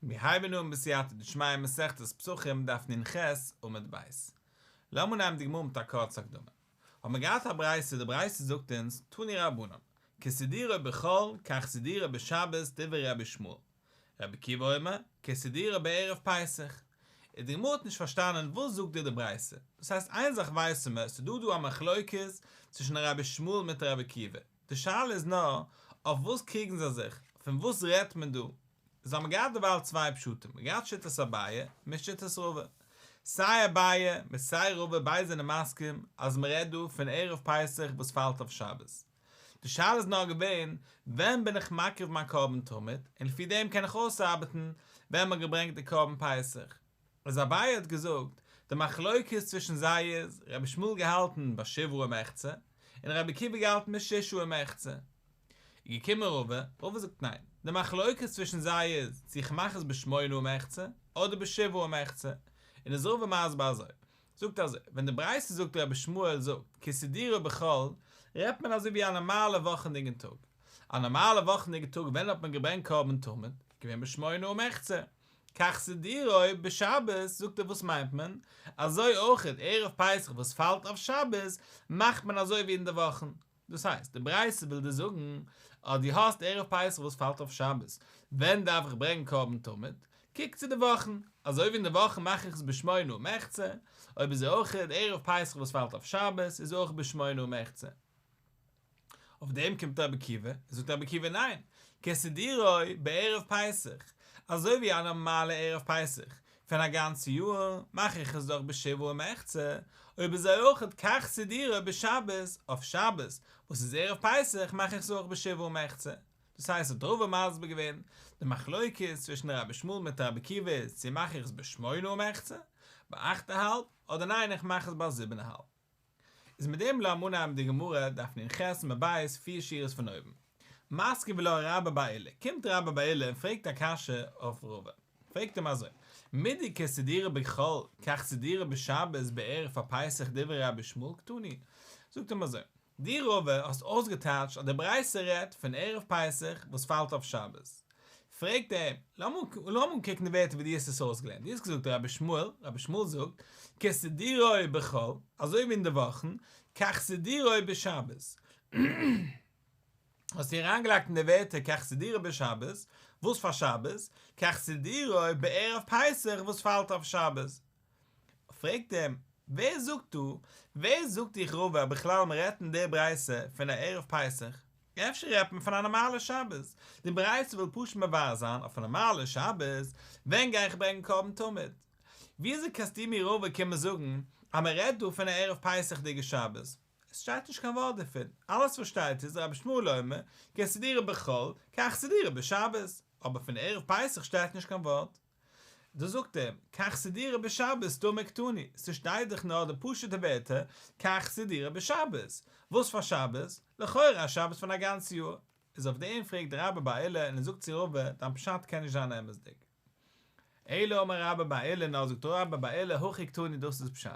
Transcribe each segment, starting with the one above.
מיר הייבן אן בסייעתא דשמיא מסכת פסחים דף נ"ח עמוד ב'. לאמיר נעמען די גמרא מיט א קורצע הקדמה. האבן מיר געהאט א ברייתא, די ברייתא זאגט אונז, תנו רבנן, כסידורו בחול כך סידורו בשבת דברי רבי ישמעאל. רבי עקיבא אומר, כסידורו בערב פסח. און די גמרא האט נישט פארשטאנען וואס זאגט דא די ברייתא. דאס הייסט איין זאך ווייסן מיר, ס'איז דא דא א מחלוקת צווישן רבי ישמעאל מיט רבי עקיבא. די שאלה איז נאר, אויף וואס קריגן זיי זיך? פון וואס רעדט מען דא? איז האבן מיר געהאט דערווייל צוויי פשטים, מיר געהאט שיטת אביי מיט שיטת רבא. סיי אביי מיט סיי רבא ביידע זענען מסכים אז מען רעדט דא פון ערב פסח וואס פאלט אויף שבת. די שאלה איז נאר געווען ווען בין איך מקריב מיין קרבן תמיד, און לפי דעם קען איך אויסארבעטן ווען מען האט געברענגט די קרבן פסח. איז אביי האט געזאגט, די מחלוקת צווישן זיי איז, רבי ישמעאל געהאלטן בשבעה ומחצה, און רבי עקיבא געהאלטן בשישה ומחצה. איז געקומען רבא, רבא זאגט ניין, די מחלוקת צווישן זיי איז, צו איך מאך עס בשמונה ומחצה, אדער בשבעה ומחצה. און איז רבא מסביר אזוי, זאגט אזוי, ווען די ברייתא זאגט רבי ישמעאל זאגט, כסדרו בחול, רעדט מען אזוי ווי א נארמאלע וואכענדיגן טאג. א נארמאלע וואכענדיגע טאג ווען האט מען געברענגט קרבן תמיד? געווען בשמונה ומחצה. כך סידורו בשבת, זאגט ער וואס מיינט מען? אזוי אויכעט ערב פסח וואס פאלט אויף שבת מאכט מען אזוי ווי אין די וואכן, דאס הייסט די ברייתא וויל דיר זאגן אז דו האסט ערב פסח וואס פאלט אויף שבת, ווען דארף איך ברענגען קרבן תמיד? קוק צו די וואכן, אזוי ווי אין די וואכן מאך איך עס בשמונה ומחצה, אויב אזוי אויכעט ערב פסח וואס פאלט אויף שבת איז אויך בשמונה ומחצה. אויף דעם קומט רבי עקיבא און זאגט רבי עקיבא ניין, כסדרו בערב פסח, אזוי ווי א נארמאלע ערב פסח פון א גאנצע יאר מאך איך עס דאך בשבעה ומחצה, אויב אזוי אויכעט כך סידורו בשבת, אויף שבת וואס איז ערב פסח מאך איך עס אויך בשבעה ומחצה. דאס הייסט האט רבא מסביר געווען די מחלוקת צווישן רבי ישמעאל מיט רבי עקיבא איז צו מאך איך עס בשמונה ומחצה, ביי אכט אהאלב, אדער ניין איך מאך עס ביי זיבן אהאלב. איז מיט דעם לאמיר אנהייבן די גמרא, דף נ"ח עמוד ב', פיר שורות פון אויבן. מתקיף לה רבה בר עולא, קומט רבה בר עולא און פרעגט א קשיא אויף רבא. פרעגט אים אזוי, מדכסדרו בחול כך סידורו בשבת בערב הפסח דברי רבי ישמעאל קתני. זאגט אים אזוי, דו רבא האסט אויסגעטייטשט אז די ברייתא רעדט פון ערב פסח וואס פאלט אויף שבת. פרעגט ער אים, לאמיר אנקוקן די ווערטער ווי דו האסט עס אויסגעלערנט, דו האסט געזאגט רבי ישמעאל, רבי ישמעאל זאגט, כסדרו בחול, אזוי ווי אין די וואכן, כך סידורו בשבת. האסטו אריינגעלייגט אין די ווערטער כך סידורו בשבת, וואס פאר שבת? כך סידורו בערב פסח וואס פאלט אויף שבת. פרעגט אים, ווער זאגט דא, ווער זאגט דיך רבא אז בכלל מען רעדט אין די ברייתא פון א ערב פסח? אפשר רעדט מען פון א נארמאלע שבת? די ברייתא וויל פשוט מבאר זיין אויף א נארמאלע שבת, ווען גיי איך ברענגען קרבן תמיד? וויאזוי קענסטו מיר רבא קומען זאגן אז מען רעדט דא פון א ערב פסח'דיגע שבת? עס שטייט נישט קיין ווארט דערפון, אלעס וואס שטייט איז רבי ישמעאל אומר כסדרו בחול כך סידורו בשבת, אבער פון ערב פסח שטייט נישט קיין ווארט. דא זאגט ער, כך סידורו בשבת סתמא קתני, ס'שטייט דאך נאר די פשוט'ע ווערטער כך סידורו בשבת, וואס פאר שבת? לכאורה א שבת פון א גאנץ יאר. איז אויף דעם פרעגט רבה בר עולא און ער זאגט צו רבא, דיין פשט קען נישט זיין אמת'דיג. אלא אמר רבה בר עולא נאר זאגט רבה בר עולא הכי קתני דאס איז פשט,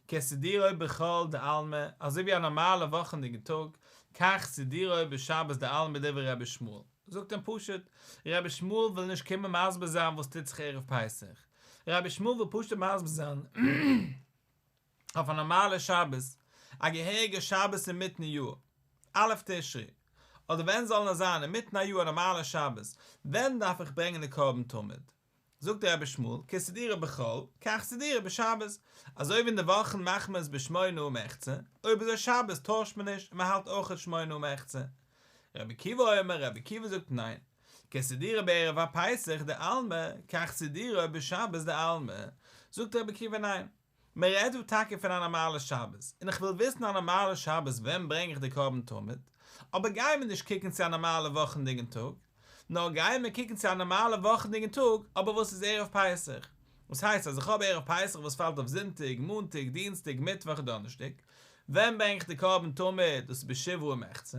כסדרו בחול דעלמא, אזוי ווי א נארמאלע וואכענדיגע טאג, כך סידורו בשבת דעלמא דברי רבי ישמעאל. זאגט אים פשוט, רבי ישמעאל וויל נישט קומען מסביר זיין וואס טוט זיך ערב פסח, רבי ישמעאל וויל פשוט מסביר זיין אויף א נארמאלע שבת, א געהעריגע שבת אינמיטן יאר, א' תשרי, אדער ווען זאל נאר זיין אינמיטן א יאר א נארמאלע שבת, ווען דארף איך ברענגען די קרבן תמיד? זאגט רבי ישמעאל, כסדרו בחול, כך סידורו בשבת, אזוי ווי אין די וואכן מאכט מען עס בשמונה ומחצה, אויב אזוי שבת טוישט מען נישט און מען האלט אויכעט שמונה ומחצה. רבי עקיבא אומר, רבי עקיבא זאגט ניין, כסדרו בערב הפסח דעלמא, כך סידורו בשבת דעלמא, זאגט רבי עקיבא ניין, מען רעדט דא טאקע פון א נארמאלע שבת, און איך וויל וויסן א נארמאלע שבת ווען ברענג איך די קרבן תמיד, אבער גייען מיר נישט קוקן צו א נארמאלע וואכנדיגן טאג, נאר גייען מיר קוקן צו א נארמאלע וואכנדיגן טאג אבער וואס איז ערב פסח, וואס הייסט אז איך האב ערב פסח וואס פאלט אויף זונטאג, מאנטאג, דינסטאג, מיטוואך, דאנערשטאג, ווען ברענג איך די קרבן תמיד, דאס איז בשבעה ומחצה,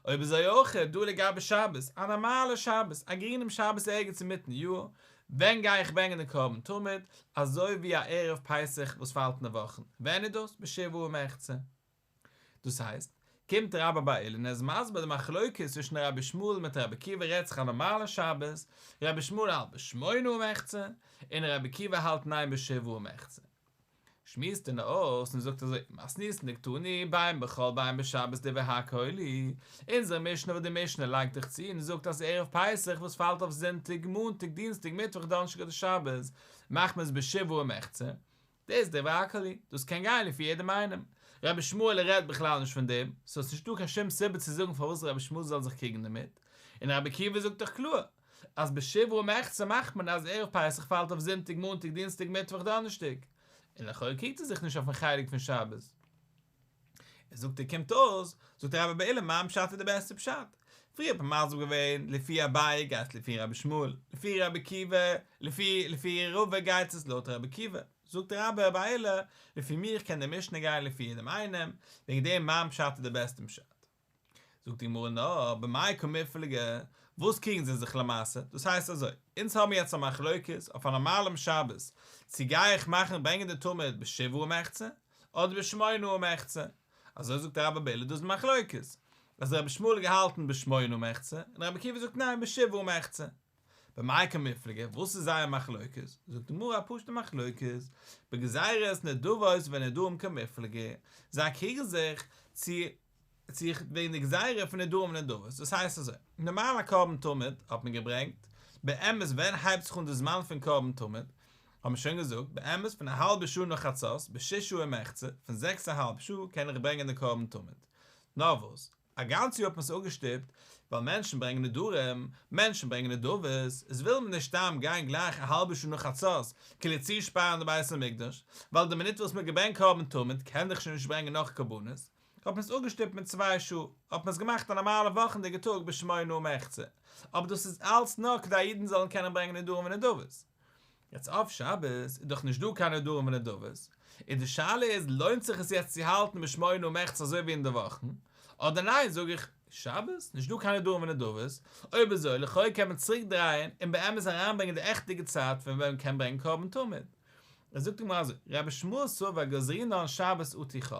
אויב אזוי אויך דא לגבי שבת, א נארמאלע שבת, א גרינעם שבת ערגעץ אינמיטן יאר, ווען גיי איך ברענגען די קרבן תמיד, אזוי ווי א ערב פסח וואס פאלט אין די וואכן, ווען איז דאס? בשבעה ומחצה. דאס הייסט, קומט רבה בר עולא און ער איז מסביר די מחלוקת צווישן רבי ישמעאל מיט רבי עקיבא רעדט זיך א נארמאלע שבת, רבי ישמעאל האלט בשמונה ומחצה, און רבי עקיבא האלט ניין בשבעה ומחצה. שמועסט ער אויס און זאגט אזוי, מתניתין דקתני בין בחול בין בשבת דברי הכל היא, אונזער משנה וואס די משנה לייגט דאך צו און זאגט אז ערב פסח וואס פאלט אויף זונטאג, מאנטאג, דינסטאג, מיטוואך, דאנערשטאג אדער שבת, מאכט מען עס בשבעה ומחצה, דאס דברי הכל היא, דאס קען גיין לפי יעדעם איינעם. רבי ישמעאל רעדט בכלל נישט פון דעם, סאו ס'נישט דא קיין שום סיבה צו זאגן פארוואס רבי ישמעאל זאל זיך קריגן דערמיט, און רבי עקיבא זאגט דאך קלאר אז בשבעה ומחצה מאכט מען אז ערב פסח פאלט אויף זונטאג מאנטאג דינסטאג מיטוואך דאנערשטאג, און לכאו' קריגט ער זיך נישט אויפן חלק פון שבת. ער זאגט ער קומט אויס, זאגט רבה בר עולא מיין פשט איז די בעסטע פשט. פריער האט מען מסביר געווען לפי אביי גייט לפי רבי ישמעאל, לפי רבי עקיבא, לפי לפי רבא גייט עס לויט רבי עקיבא. זאגט רבה בר עולא, לפי מיך קען די משנה גיין לפי יעדעם איינעם, וועגן דעם מיין פשט איז די בעסטע פשט. זאגט די גמרא נאר, במאי קמיפלגי, וואס קריגן זיי זיך למעשה? דאס הייסט אזוי, אונז האבן יעצט א מחלוקת אויף א נארמאלעם שבת, צו גיי איך מאכן ברענגען די תמיד בשבעה ומחצה, אדער בשמונה ומחצה, אזוי זאגט רבה בר עולא דאס איז די מחלוקת, אז רבי ישמעאל האט געהאלטן בשמונה ומחצה, און רבי עקיבא זאגט ניין בשבעה ומחצה. במאי קמיפלגי, וואס איז זייער מחלוקת? זאגט די גמרא א פשוטע מחלוקת, בגזירת נדבות ונדרים קמיפלגי, זיי קריגן זיך צו צו וועגן די גזירה פון נדרים ונדבות, דאס הייסט אזוי, נארמאל א קרבן תמיד האט מען געברענגט, באמת ווען הייבט זיך אן די זמן פון קרבן תמיד? האט מען שוין געזאגט, באמת פון א האלבע שעה נאך חצות, בששה ומחצה, פון זעקס א האלב שעה קען איך ברענגען די קרבן תמיד. נאר וואס, א גאנץ יאר האט מען עס אפגעשטופט, ווייל מענטשן ברענגען נדרים, מענטשן ברענגען נדבות, איז וויל מען נישט סתם גיין גלייך א האלבע שעה נאך חצות, כאילו צושפארן די בית המקדש, ווייל די מינוט וואס מען האט געברענגט קרבן תמיד קען דאך שוין נישט ברענגען נאך קרבנות, האט מען עס אפגעשטופט מיט צוויי שעה, האט מען עס געמאכט א נארמאלע וואכנדיגע טאג בשמונה ומחצה, אבער דאס איז אלץ נאר כדי אידן זאלן קענען ברענגען נדרים ונדבות. יעצט אויף שבת איז דאך נישט דא קיין נדרים ונדבות, און די שאלה איז לוינט זיך עס יעצט צו האלטן בשמונה ומחצה אזוי ווי אין די וואכן, אדער ניין זאג איך, שבת? נישט דא קיין נדרים ונדבות, אויב אזוי לכאו' קען מען צוריק דרייען און באמת אריינברענגען די עכטיגע צייט פון ווען מען קען ברענגען קרבן תמיד. עס זאגט די גמרא אזוי, רבי ישמעאל סבר גזרינן שבת אטו חול,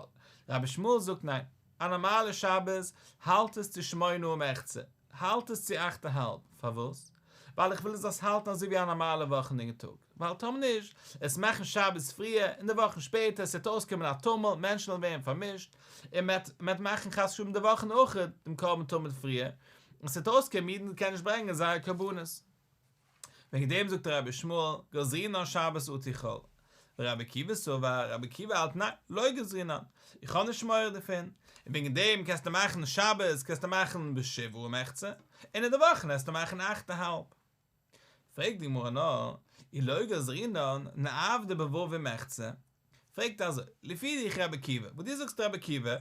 רבי ישמעאל זאגט ניין, א נארמאלע שבת האלט עס צו שמונה ומחצה, האלט עס צו אכט א האלב, פארוואס? ווייל איך וויל עס זאלסט האלטן אזוי ווי א נארמאלע וואכענדיגע טאג, ווייל טאמער נישט, עס מאכן שבת פריער און די וואכן שפעטער, עס וועט אויסקומען א טומל, מענטשן וועלן ווערן פארמישט, און מען וועט מאכן חס ושלום די וואכן אויך דעם קרבן תמיד פריער, און עס וועט אויסקומען אידן קענען נישט ברענגען זייער קרבנות. וועגן דעם זאגט רבי ישמעאל, גזרינן שבת אטו חול. ורבי עקיבא סבר, רבי עקיבא האלט ניין, לא גזרינן, איך האב נישט מורא דערפון, און וועגן דעם קענסטו מאכן שבת קענסטו מאכן בשבעה ומחצה, און אין די וואכן עסטו מאכן אכט א האלב. פרעגט די גמרא נאר, אי לא גזרינן, נעבדה בו' ומחצה, פרעגט אזוי, לפי דיך רבי עקיבא, וואס דו זאגסט רבי עקיבא,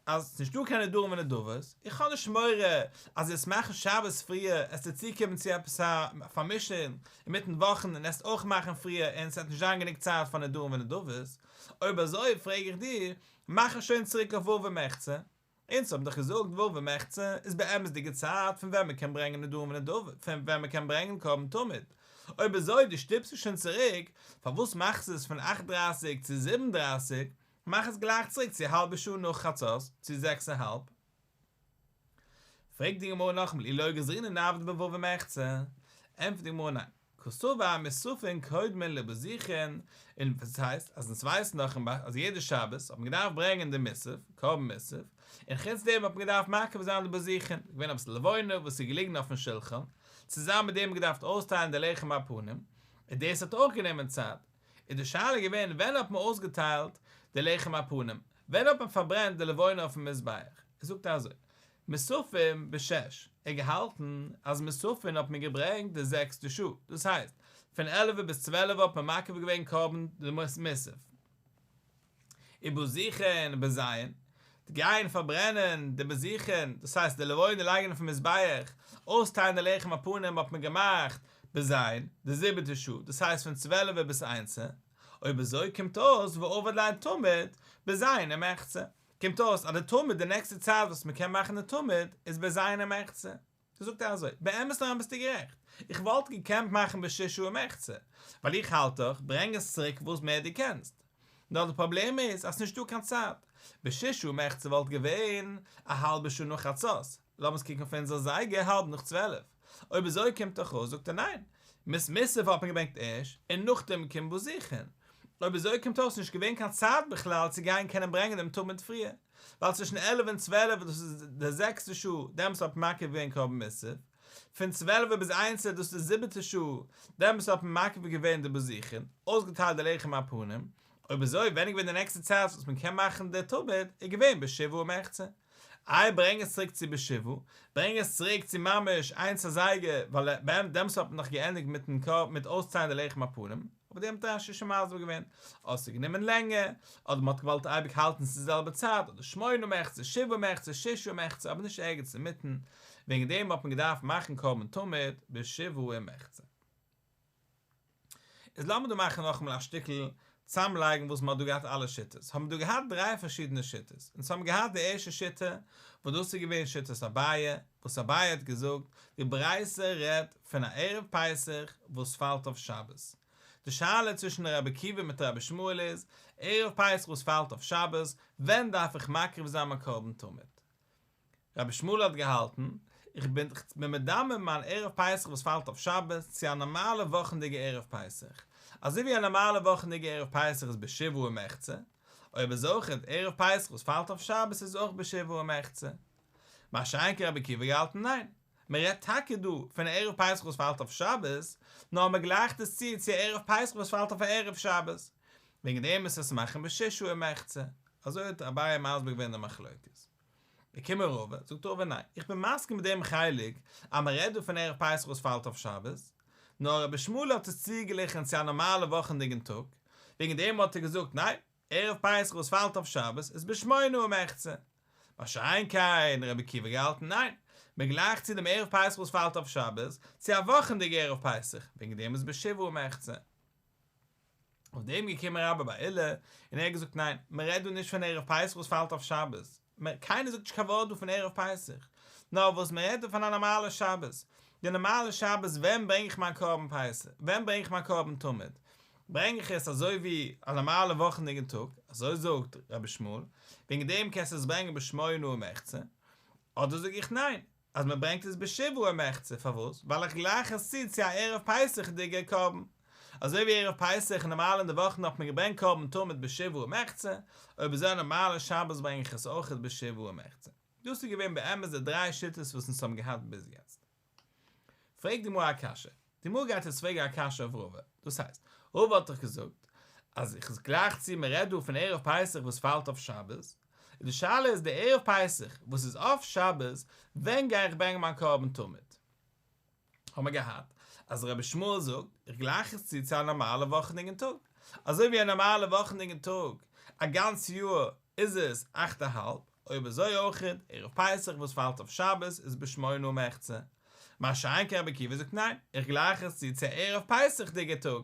אז ס'נישט דא קיין נדרים ונדבות, איך האב נישט מורא אז עסט מאכן שבת פריער, עסטו צוקומען צו עפעס א פארמישונג אינמיטן וואכן און עסט אויך מאכן פריער און ס'וועט נישט זיין גענוג צייט פאר נדרים ונדבות, אויב אזוי פרעג איך דיר, מאך עס שוין צוריק אויף ו' ומחצה. אונז האבן דאך געזאגט ו' ומחצה איז באמת'דיגע צייט פון ווען מ'קען ברענגען נדרים ונדבות, פון ווען מ'קען ברענגען קרבן תמיד, אויב אזוי דו שטופסט עס שוין צוריק, פארוואס מאכסטו עס פון אכט דרייסיג צו זיבן דרייסיג, מאך עס גלייך צוריק צו א האלבע שעה נאך חצות, צו זעקס א האלב. פרעגט די גמרא נאכאמאל אי לא גזרינן נעביד בו' ומחצה, ענטפערט די גמרא ניין, קסבר מוספין קודמין לבזיכין, און וואס הייסט אז אונז ווייסן דאך אז יעדע שבת האט מען געדארפט ברענגען די מוסף, קרבן מוסף, און חוץ דעם האט מען געדארפט מקריב זיין די בזיכין, געווען אביסל לבונה וואס איז געליגן אויפן שולחן, צוזאמען מיט דעם האט מען געדארפט אויסטיילן די לחם הפנים, און דאס האט אויך גענומען צייט, איז די שאלה געווען ווען האט מען אויסגעטיילט די לחם הפנים, ווען האט מען פארברענט די לבונה אויפן מזבח, ער זאגט אזוי, מוספין בשש, ער האט געהאלטן אז מוספין האט מען געברענגט די זעקסטע שעה, דאס הייסט, פון עלעווע ביז צוועלעווע האט מען מקריב געווען קרבן די מוסף. ובזיכין בז', די גייען פארברענען די בזיכין, דאס הייסט די לבונה לייגן אויפן מזבח, אויסטיילן די לחם הפנים האט מען געמאכט בז', די זיבעטע שעה, דאס הייסט פון צוועלעווע ביז איינסע, אויב אזוי קומט אויס ועביד ליה תמיד בז' ומחצה, קומט אויס אז די תמיד די נעקסטע צייט וואס מען קען מאכן די תמיד איז בז' ומחצה. זאגט ער אזוי, באמת אריין ביסטו גערעכט, איך וואלט געקענט מאכן בששה ומחצה, ווייל איך האלט דאך, ברענג עס צוריק וואס מער דו קענסט. נאר די פראבלעם איז אז ס'נישטא קיין צייט. בששה ומחצה וואלט געווען א האלבע שעה נאך חצות, לאמיר עס קוקן אויף אונזער זייגער האלב נאך צוועלף, אויב אזוי קומט דאך אויס זאגט ער ניין, מוס מוסף האט מען געברענגט ערשט און נאכדעם קומט בזיכין, אויב אזוי קומט אויס נישט געווען קיין צייט בכלל צו גיין קענען ברענגען דעם תמיד פריער, ווייל צווישן עלף און צוועלף דאס איז די זעקסטע שעה דעמאלטס האט מען מקריב געווען קרבן מוסף, פון צוועלף ביז איינס דאס איז די זיבעטע שעה דעמאלטס האט מען מקריב געווען די בזיכין, אויסגעטיילט די לחם הפנים, אויב אזוי ווען איז געווען די נעקסטע צייט וואס מען קען מאכן די תמיד איז געווען בשבעה ומחצה. איי ברענג עס צוריק צו בשבעה, ברענג עס צוריק צו ממש איינס אזייגער, ווייל באמת דעמאלטס האט מען נאך געענדיגט מיטן קרבן מיט אויסציילן די לחם הפנים, אבער דעם האט רש"י שוין מסביר געווען, אדער ס'איז גענומען לענגער, אדער מ'האט געוואלט אייביג האלטן צו די זעלבע צייט, אדער שמונה ומחצה, שבעה ומחצה, ששה ומחצה, אבער נישט ערגעץ אינמיטן, וועגן דעם האט מען געדארפט מאכן קרבן תמיד בשבעה ומחצה. איז לאמיר דא מאכן נאכאמאל א שטיקל צאמלייגן וואס מ'האט דא געהאט אלע שיטות, האבן מיר דא געהאט דריי פארשידענע שיטות, אונז האבן געהאט די ערשטע שיטה וואס דאס איז געווען שיטת אביי, וואס אביי האט געזאגט, די ברייתא רעדט פון א ערב פסח וואס פאלט אויף שבת, די שאלה צווישן רבי עקיבא מיט רבי ישמעאל איז, ערב פסח וואס פאלט אויף שבת, ווען דארף איך מקריב זיין מיין קרבן תמיד? רבי ישמעאל האט געהאלטן, איך בין מדמה מיין ערב פסח וואס פאלט אויף שבת צו א נארמאלע וואכנדיגע ערב פסח. אזוי ווי א נארמאלע וואכנדיגע ערב פסח איז בשבעה ומחצה, אויב איז אויך ערב פסח וואס פאלט אויף שבת איז אויך בשבעה ומחצה. מה שאין כן רבי עקיבא געהאלטן ניין, מען רעדט טאקע דא פון ערב פסח וואס פאלט אויף שבת, נאר מען גלייכט עס צו צו ערב פסח וואס פאלט אויף א ערב שבת, וועגן דעם מוז עס מאכן בששה ומחצה. אזוי האט אביי מסביר געווען די מחלוקת. געקומען רבא, זאגט רבא ניין, איך בין מסכים מיט דעם חלק אז מען רעדט דא פון ערב פסח וואס פאלט אויף שבת, נאר רבי ישמעאל האט עס צוגעגליכן צו א נארמאלע וואכענדיגן טאג, וועגן דעם האט ער געזאגט ניין, ערב פסח וואס פאלט אויף שבת איז בשמונה ומחצה. מה שאין כן רבי עקיבא געהאלטן ניין, מען גלייכט צו דעם ערב פסח וואס פאלט אויף שבת צו א וואכענדיגע ערב פסח, וועגן דעם איז בשבעה ומחצה. אויף דעם געקומען רבה בר עולא און ער האט געזאגט ניין, מען רעדט דא נישט פון ערב פסח וואס פאלט אויף שבת, קיינער זאגט נישט קיין ווארט דא פון ערב פסח, נאר וואס מען רעדט דא פון א נארמאלע שבת, די נארמאלע שבת ווען ברענג איך מיין קרבן פסח, ווען ברענג איך מיין קרבן תמיד, ברענג איך עס אזוי ווי א נארמאלע וואכענדיגן טאג, אזוי זאגט רבי ישמעאל, וועגן דעם קענסטו עס ברענגען בשמונה ומחצה, אדער זאג איך ניין, אז מען ברענגט עס בשבעה ומחצה, פארוואס? ווייל איך גלייך עס צו צו א ערב פסח'דיגער קרבן. אזוי ווי ערב פסח נארמאל אין די וואכן האט מען געברענגט קרבן תמיד בשבעה ומחצה, אויב אזוי א נארמאלע שבת ברענג איך עס אויכעט בשבעה ומחצה. דאס איז געווען באמת די דריי שיטות וואס אונז האבן געהאט ביז יעצט. פרעגט די גמרא א קשיא. די גמרא גייט יעצט פרעגן א קשיא אויף רבא. דאס הייסט, רבא האט דאך געזאגט אז איך גלייך צו מען רעדט דא פון ערב פסח וואס פאלט אויף שבת, און די שאלה איז די ערב פסח וואס איז אויף שבת, ווען גיי איך ברענגען מיין קרבן תמיד? האבן מיר געהאט אז רבי ישמעאל זאגט, איך גלייך עס צו צו א נארמאלע וואכענדיגן טאג, אזוי ווי א נארמאלע וואכענדיגן טאג א גאנץ יאר איז עס אכט א האלב, אויב אזוי אויכעט ערב פסח וואס פאלט אויף שבת איז בשמונה ומחצה, מה שאין כן רבי עקיבא זאגט ניין, איך גלייך עס צו צו ערב פסח'דיגע טאג,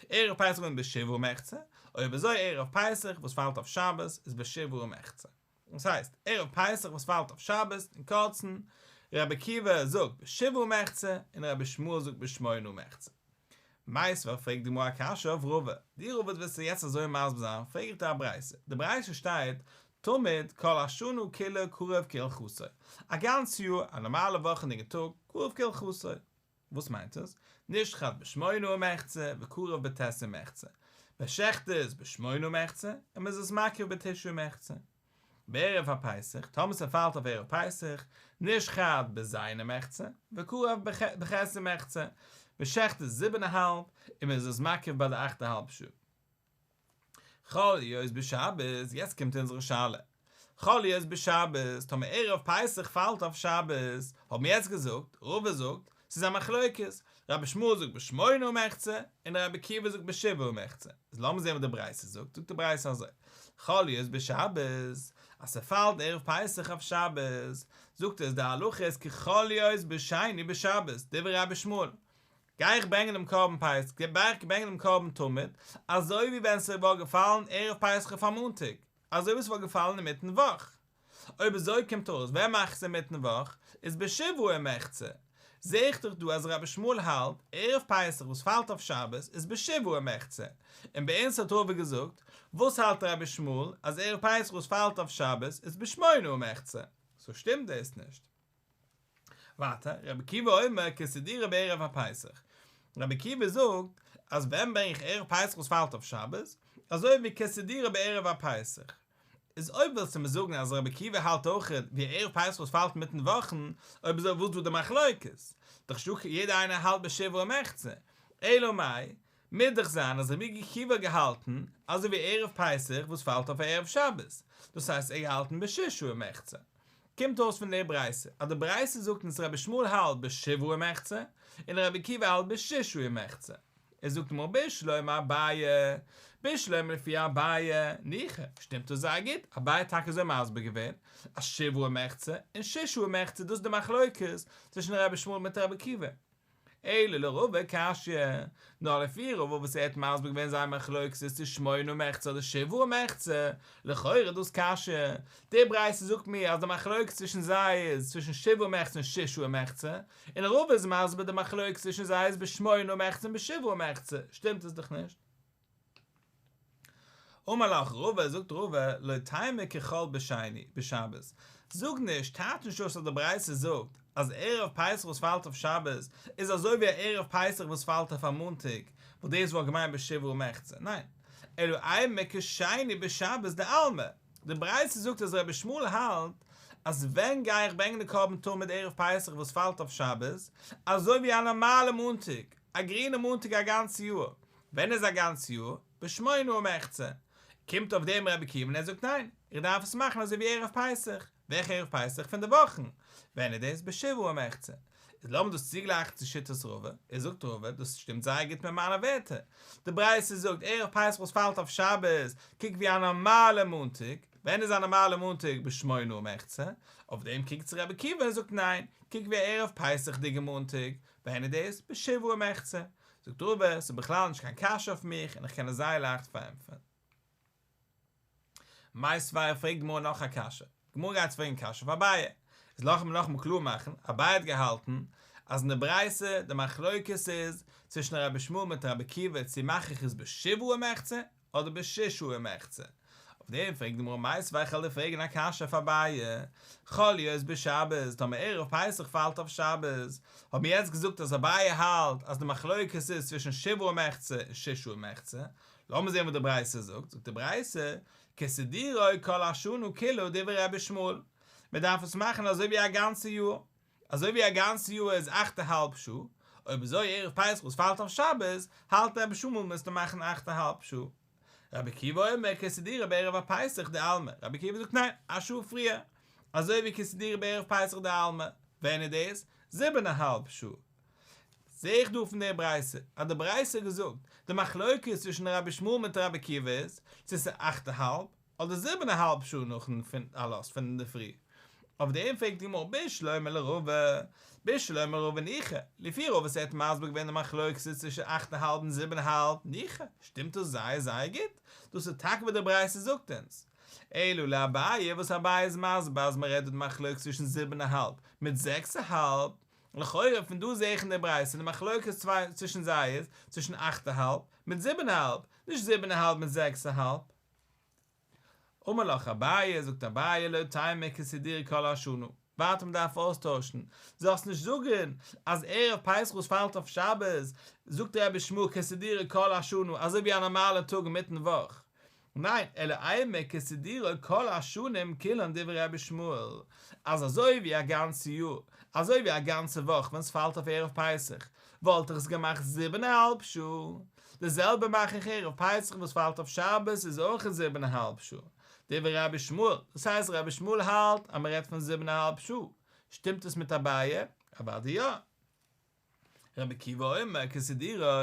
ערב פסח איז בשבעה ומחצה, אויב אזוי ערב פסח וואס פאלט אויף שבת איז בשבעה ומחצה. דאס הייסט, ערב פסח וואס פאלט אויף שבת, אין קורצן, רבי עקיבא זאגט בשבעה ומחצה, און רבי ישמעאל זאגט בשמונה ומחצה. מיתיבי פרעגט די גמרא א קשיא אויף רבא, דו רבא ווילסט יעצט אזוי מסביר זיין, פרעג איך דיר א ברייתא, די ברייתא שטייט, תמיד כל השנה כולה קרב כהלכתו, א גאנץ יאר, א נארמאלע וואכענדיגע טאג, קרב כהלכתו. וואס מיינט עס? נשחט בשמונה ומחצה וקרב בט' ומחצה. מען שעכט עס בשמונה ומחצה און מען איז עס מקריב בתשעה ומחצה. בערב הפסח, טאמער ס'פאלט אויף ערב פסח, נשחט בז' ומחצה וקרב בח' ומחצה. מען שעכט עס זיבן א האלב און מען איז עס מקריב ביי די אכט א האלב שעה. חל להיות בשבת, יעצט קומט אונזערע שאלה. חל להיות בשבת, טאמער ערב פסח פאלט אויף שבת, האבן מיר יעצט געזאגט, רבא זאגט, ס'איז א מחלוקת, רבי ישמעאל זאגט בשמונה ומחצה, און רבי עקיבא זאגט בשבעה ומחצה. איז לאמיר זען וואס די ברייתא זאגט, זאגט די ברייתא אזוי, חל להיות בשבת, אז ס'פאלט ערב פסח אויף שבת, זאגט עס די הלכה איז כחל להיות בשני בשבת, דברי רבי ישמעאל, גיי איך ברענגען דעם קרבן פסח, גיי איך ברענגען דעם קרבן תמיד, אזוי ווי ווען ס'וואלט געפאלן ערב פסח אויף א מאנטאג, אזוי ווי ס'וואלט געפאלן אינמיטן וואך. אויב אזוי קומט אויס ווען מאך איך עס אינמיטן וואך, איז בשבעה ומחצה. זעה איך דאך דא אז רבי ישמעאל האלט ערב פסח וואס פאלט אויף שבת איז בשבעה ומחצה, און ביי אונז האט רבא געזאגט, וואס האלט רבי ישמעאל אז ערב פסח וואס פאלט אויף שבת איז בשמונה ומחצה, סאו שטימט דאס נישט. ווייטער, רבי עקיבא אומר כסידורו בערב הפסח, רבי עקיבא זאגט אז ווען ברענג איך ערב פסח וואס פאלט אויף שבת, אזוי ווי כסידורו בערב הפסח. איז אויב ווילסטו מיר זאגן אז רבי עקיבא האלט אויך ווי ערב פסח וואס פאלט אינמיטן וואכן, אויב אזוי וואס איז דא די מחלוקת? דאך נישטא יעדער איינער האלט בשבעה ומחצה. אלא מאי, מוז דאך זיין אז רבי עקיבא האט געהאלטן אזוי ווי ערב פסח וואס פאלט אויף א ערב שבת, דאס הייסט ער האט געהאלטן בששה ומחצה. קומט אויס פון די ברייתא אז די ברייתא זאגט אונז רבי ישמעאל האלט בשבעה ומחצה און רבי עקיבא האלט בששה ומחצה. איז זאגט די גמרא בשלמא אביי, בשלמא לפי אביי, ניחא, שטימט דאס זייער גוט, אביי האט טאקע אזוי מסביר געווען אז שבעה ומחצה און ששה ומחצה דאס איז די מחלוקת צווישן רבי ישמעאל מיט רבי עקיבא. אלא לרבא קשיא, נאר לפי רבא וואס ער האט מסביר געווען זייער מחלוקת איז צו שמונה ומחצה אדער שבעה ומחצה, לכאורה איז דאס קשיא, די ברייתא זאגט מיר אז די מחלוקת צווישן זיי איז צווישן שבעה ומחצה און ששה ומחצה, און רבא איז מסביר די מחלוקת צווישן זיי איז בשמונה ומחצה און בשבעה ומחצה, שטימט עס דאך נישט. אמר לך רבא, זאגט רבא, לא תימא כחול בשני, בשבת, זאג נישט, טייטש נישט אויס אז די ברייתא זאגט אז ערב פסח וואס פאלט אויף שבת איז אזוי ווי א ערב פסח וואס פאלט אויף א מאנטאג, וואס דאס וואלט געמיינט בשבעה ומחצה, ניין, אלא אימא כשני בשבת דעלמא, די ברייתא זאגט אז רבי ישמעאל האלט אז ווען גיי איך ברענגען די קרבן תמיד ערב פסח וואס פאלט אויף שבת, אזוי ווי א נארמאלע מאנטאג, א גרינע מאנטאג א גאנץ יאר, ווען איז א גאנץ יאר? בשמונה ומחצה. קומט אויף דעם רבי עקיבא און ער זאגט ניין, איך דארף עס מאכן אזוי ווי ערב פסח, וועלכע ערב פסח? פון די וואכן, ווען איז דאס? בשבעה ומחצה. איז לאמיר דאס צוגלייכן צו שיטת רבא, איז זאגט רבא, דאס שטימט זייער גוט מיט מיינע ווערטער, די ברייתא זאגט ערב פסח וואס פאלט אויף שבת, קוק ווי א נארמאלע מאנטאג, ווען איז א נארמאלע מאנטאג? בשמונה ומחצה, אויף דעם קוקט צו רבי עקיבא און זאגט ניין, קוק ווי א ערב פסח'דיגע מאנטאג, ווען איז דאס? בשבעה ומחצה. זאגט רבא, ס'איז בכלל נישט קיין קשיא אויף מיך און איך קען עס זייער לייכט פארענטפערן. מיתיבי, פרעגט די גמרא נאך א קשיא, די גמרא גייט פרעגן קשיא אויף אביי, איז לאמיר נאכאמאל קלאר מאכן, אביי האט געהאלטן אז אין די ברייתא די מחלוקת איז צווישן רבי ישמעאל מיט רבי עקיבא צו מאך איך עס בשבעה ומחצה אדער בששה ומחצה, אויף דעם פרעגט די גמרא מיתיבי איך וועל דיר פרעגן א קשיא אויף אביי, חל להיות בשבת, טאמער ערב פסח פאלט אויף שבת, האבן מיר יעצט געזאגט אז אביי האלט אז די מחלוקת איז צווישן שבעה ומחצה און ששה ומחצה, לאמיר זען וואס די ברייתא זאגט, זאגט די ברייתא, כסדרו כל השנה כולה דברי רבי ישמעאל, מען דארף עס מאכן אזוי ווי א גאנצע יאר, אזוי ווי א גאנצע יאר איז אכט א האלב שעה, אויב אזוי ערב פסח וואס פאלט אויף שבת, האלט רבי ישמעאל מוזטו מאכן אכט א האלב שעה. רבי עקיבא אומר כסדרו בערב הפסח דעלמא, רבי עקיבא זאגט ניין, א שעה פריער, אזוי ווי כסדרו בערב פסח דעלמא, ווען איז דאס? זיבן א האלב שעה. זעה איך דא פון די ברייתא, אז די ברייתא האט געזאגט, די מחלוקת צווישן רבי ישמעאל מיט רבי עקיבא איז, צו ס'איז אכט א האלב, אדער זיבן א האלב שעה נאכן פון עלות פון אינדערפרי. אויף דעם פרעגט די גמרא בשלמא לרבא, בשלמא לרבא ניחא, לפי רבא וואס ער האט מסביר געווען די מחלוקת צווישן אכט א האלב און זיבן א האלב, ניחא, שטימט דאס זייער זייער גוט, דאס איז טאקע וואס די ברייתא זאגט אונז. אלא לאביי וואס אביי איז מסביר אז מען רעדט דא די מחלוקת צווישן זיבן א האלב מיט זעקס א האלב, לכאורה פון דא זעה איך אין די ברייתא די מחלוקת צווישן זיי איז צווישן אכט א האלב מיט זיבן א האלב, נישט זיבן א האלב מיט זעקס א האלב. אמר לך אביי, זאגט אביי לא תימא כסדרו כל השנה, ווייטער מ'דארף אויסטוישן, זאלסט נישט זאגן אז ערב פסח וואס פאלט אויף שבת, זאגט רבי ישמעאל כסדרו כל השנה אזוי ווי א נארמאלע טאג אינמיטן וואך, ניין, אלא אימא כסדרו כל השנים כולן דברי רבי ישמעאל, אז אזוי ווי א גאנצע יאר, אזוי ווי א גאנצע וואך ווען ס'פאלט אויף ערב פסח, וואלט איך עס געמאכט זיבן א האלב שעה, די זעלבע מאך איך ערב פסח וואס פאלט אויף שבת איז אויך זיבן א האלב שעה, דברי רבי ישמעאל, דאס הייסט רבי ישמעאל האלט אז מען רעדט פון זיבן א האלב שעה, שטימט עס מיט אביי? אוודאי יא. רבי עקיבא אומר כסדרו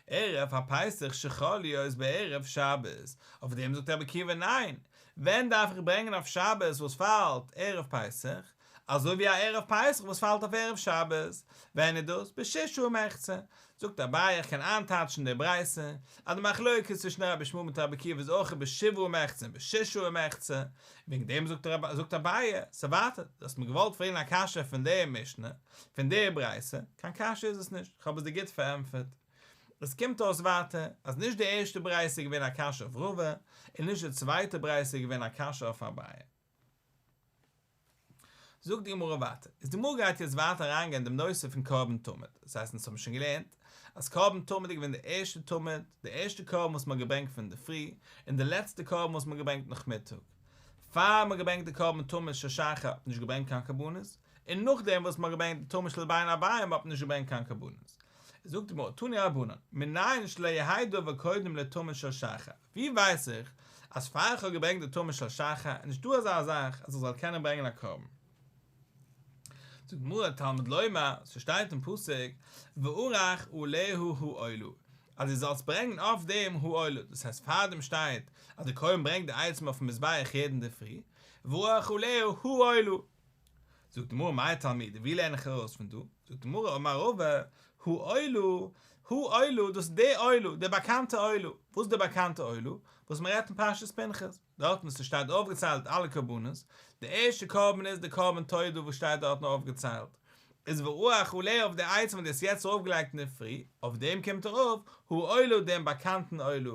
ערב הפסח שחל להיות בערב שבת, אויף דעם זאגט רבי עקיבא ניין, ווען דארף איך ברענגען אויף שבת וואס פאלט ערב פסח? אזוי ווי א ערב פסח וואס פאלט אויף ערב שבת, ווען איז דאס? בששה ומחצה. זאגט אביי איך קען איינטייטשן די ברייתא אז די מחלוקת צווישן רבי ישמעאל מיט רבי עקיבא איז אויך בשבעה ומחצה און בששה ומחצה, וועגן דעם זאגט אביי, ס'איז ווייטער, דו האסט מיר געוואלט פרעגן א קשיא פון די משנה, פון די ברייתא, קיין קשיא איז עס נישט, כ'האב עס דיר גוט פארענטפערט. עס קומט אויס ווייטער אז נישט די ערשטע ברייתא איז געווען א קשיא אויף רבא, און נישט די צווייטע ברייתא איז געווען א קשיא אויף אביי. זאגט די גמרא ווייטער, איז די גמרא גייט יעצט ווייטער אריינגיין אין דעם נושא פון קרבן תמיד, דאס הייסט אונז האבן שוין געלערנט אז קרבן תמיד איז געווען די ערשטע תמיד, די ערשטע קרבן וואס מען האט געברענגט פון אינדערפרי, און די לעצטע קרבן וואס מען האט געברענגט נאכמיטאג. פאר מען האט געברענגט די קרבן תמיד של שחר האט מען נישט געברענגט קיין קרבנות, און נאכדעם וואס מען האט געברענגט די תמיד של בין הערבים האט מען נישט געברענגט קיין קרבנות. זאגט די גמרא, תנו רבנן, מנין שלא יהא דבר קודם לתמיד של שחר, ווי ווייס איך אז פאר איך האב געברענגט די תמיד של שחר איז נישט דא אזא זאך אז איך זאל קענען ברענגען א קרבן? זאגט די גמרא, תלמוד לומר, ס'שטייט אין פסוק, וערך עליה העולה, אז דו זאלסט ברענגען אויף דעם העולה, דאס הייסט פאר דעם שטייט אז דער כהן ברענגט די עצים אויפן מזבח יעדן אינדערפרי, וערך עליה העולה. זאגט די גמרא מאי תלמודא, ווי לערן איך ארויס פון דא? זאגט די גמרא אמר רבא, העולה, העולה, דאס איז די עולה, די באקאנטע עולה, וואס איז די באקאנטע עולה? וואס מען רעדט אין פרשת פנחס, דארטן וואס ס'שטייט אויפגעציילט אלע קרבנות, די ערשטע קרבן איז די קרבן תודה וואס שטייט דארטן אויפגעציילט, איז וערך עליה אויף די עצים וואס דו האסט יעצט ארויפגעלייגט אינדערפרי, אויף דעם קומט ארויף, העולה דעם באקאנטן עולה.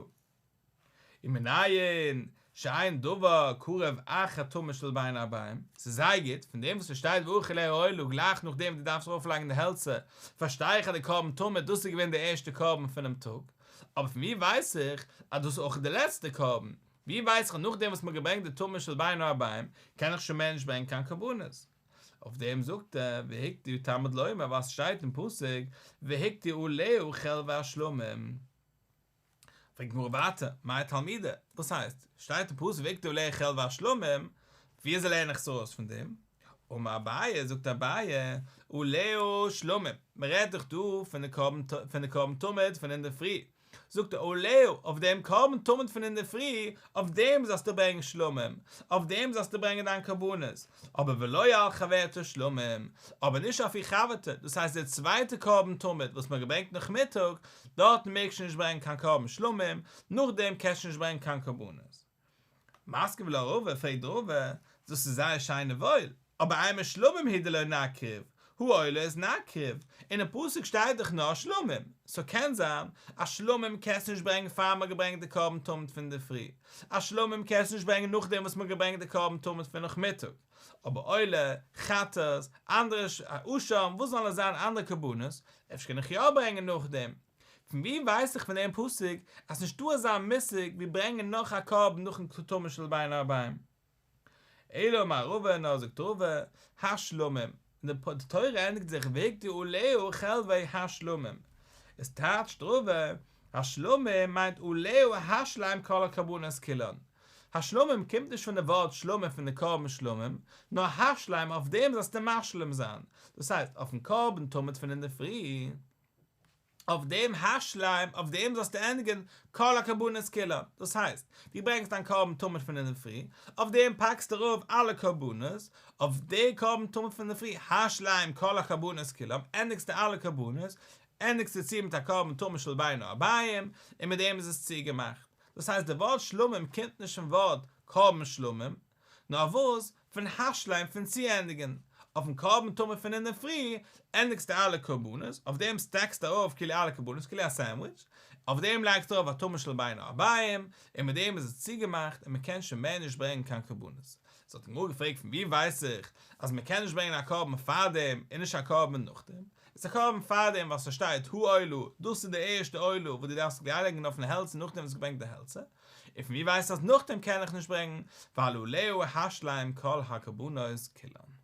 ומנין שאין דבר קרב אחר תמיד של בין הערבים, ס'איז זייער גוט, פון דעם וואס ס'שטייט וערך עליה העולה גלייך נאכדעם וואס דו דארפסט ארויפלייגן די העלצער, פארשטיי איך אז די קרבן תמיד דאס איז געווען די ערשטע קרבן פונעם טאג, אבער פון ווי ווייס איך אז דאס איז אויך די לעצטע קרבן? ווי ווייס איך אז נאכדעם וואס מ'האט געברענגט די תמיד של בין הערבים קען איך שוין מער נישט ברענגען קיין קרבנות? אויף דעם זאגט ער, והקטיר תלמוד לומר ווייל ס'שטייט אין פסוק והקטיר עליה חלבי השלמים. פרעגט די גמרא ווייטער, מאי תלמודא, וואס הייסט? שטייט אין פסוק והקטיר עליה חלבי השלמים, ווי אזוי לערן איך עס ארויס פון דעם? אמר אביי, זאגט אביי, עליה שלמים, מען רעדט דאך דא פון די קרבן פון די קרבן תמיד פון אינדערפרי, זאגט ער עליה, אויף דעם קרבן תמיד פון אינדערפרי, אויף דעם זאלסטו ברענגען שלמים, אויף דעם זאלסטו ברענגען דיין קרבנות, אבער ולא על חברתה שלמים, אבער נישט אויף איר חבר'טע, דאס הייסט די צווייטע קרבן תמיד וואס מען האט געברענגט נאכמיטאג, דארטן מעגסטו נישט ברענגען קיין קרבן שלמים, נאכדעם קענסטו נישט ברענגען קיין קרבנות. מתקיף לה רבא, פרעגט רבא, דאס איז זייער שיין און וואויל, אבער אימא שלמים הוא דלא נקריב, הא עולות נקריב, אינעם פסוק שטייט דאך נאר שלמים, סאו קען זיין אז שלמים קענסטו נישט ברענגען פאר מ'האט געברענגט די קרבן תמיד פון אינדערפרי, אז שלמים קענסטו נישט ברענגען נאכדעם וואס מ'האט געברענגט די קרבן תמיד פון נאכמיטאג, אבער עולה, חטאת, אנדערע אשם, וואס זאלן עס זיין אנדערע קרבנות, אפשר קען איך יא ברענגען נאכדעם. פון ווי ווייס איך פון דעם פסוק אז ס'נישטא אזא מושג ווי ברענגען נאך א קרבן נאכן תמיד של בין הערבים? אלא אמר רבא נאר זאגט רבא, השלמים, און די תורה ענדיגט זיך והקטיר עליה חלבי השלמים, איז טייטשט רבא, השלמים מיינט עליה השלם כל הקרבנות כולן, השלמים קומט נישט פון די ווארט שלמים פון די קרבן שלמים, נאר השלם אויף דעם זאלסטו משלים זיין, דאס הייסט אויפן קרבן תמיד פון אינדערפרי. אויף דעם השלם, אויף דעם זאלסטו ענדיגן כל הקרבנות כולן, דאס הייסט, דו ברענגסט דיין קרבן תמיד פון אינדערפרי, אויף דעם פאקסטו ארויף אלע קרבנות, אויף די קרבן תמיד פון אינדערפרי, השלם כל הקרבנות כולן, ענדיגסטו אלע קרבנות, ענדיגסטו צו מיט א קרבן תמיד של בין הערבים, און מיט דעם איז עס צוגעמאכט. דאס הייסט די ווארט שלמים קומט נישט פון ווארט קרבן שלמים, נאר וואס? פון השלם פון צוענדיגן, אויפן קרבן תמיד פון אינדערפרי ענדיגסטו אלע קרבנות, אויף דעם stack סטו ארויף כאילו אלע קרבנות, כאילו א סענדוויטש, אויף דעם לייגסטו ארויף א תמיד של בין הערבים, און מיט דעם איז עס צוגעמאכט און מען קען שוין מער נישט ברענגען קיין קרבנות. סאו האט די גמרא געפרעגט פון ווי ווייס איך אז מען קען נישט ברענגען א קרבן פארדעם און נישט א קרבן נאכדעם? איז א קרבן פארדעם ווייל ס'שטייט העולה, דאס איז די ערשטע עולה וואס דו דארפסט לייגן אויפן העלצער נאכדעם וואס געברענגט די העלצער, און פון ווי ווייסטו אז נאכדעם קען איך נישט ברענגן, ווייל עליה השלם כל הקרבנות כולן.